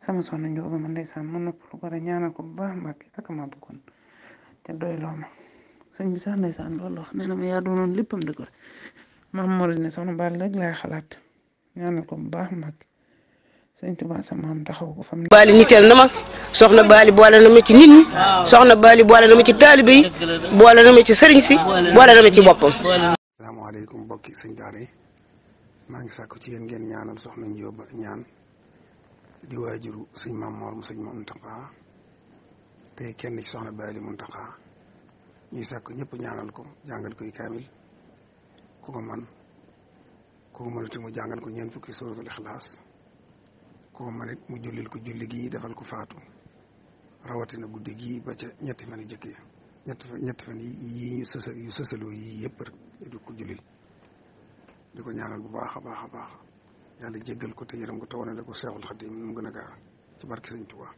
sama soxna Njóoba ma ndeysaan mu noppalu ko rek ñaanal ko bu baax Mbàkke ak ma bëggoon te doy loo ma sëñ bi sax ndeysaan loolu wax nee na ma yaa doonoon léppam dëgg rek maam moo ne soxna Bally rek laay xalaat ñaanal ko bu baax Mbàkke sëñ Tuubaa sa maam taxaw ko fam Bally niteel na ma soxna Bally boole na ma ci nit ñi soxna Bally boole na ma ci taalibe yi boole na ma ci sëriñ si boole na ma ci boppam. asalaamaaleykum mbokki sëñ daara yi maa ngi sàkku ci yéen ngeen ñaanal soxna Njóoba ñaan di waajuru sëñ Maam Moor mu sëñ Muntaxa tey kenn ci soxna Bally Muntaxa ñuy sàkku ñëpp ñaanal ko jàngal koy kaamil ku ko man ku ko mënati mu jàngal ko ñeent fukki suratul Ixlaas ku ko man it mu jullil ko julli gi defal ko faatu rawatina guddi gi ba ca ñetti fan yi jëkk yi ñetti fan yi yu sësaloo yi yëpp rek di ko jullil di ko ñaanal bu baax a baax a baax yàlla jéggal ko te yërëm ko te wane ko Seexul Xadiim mu gën a gaaw ci barke Sëñ Tuubaa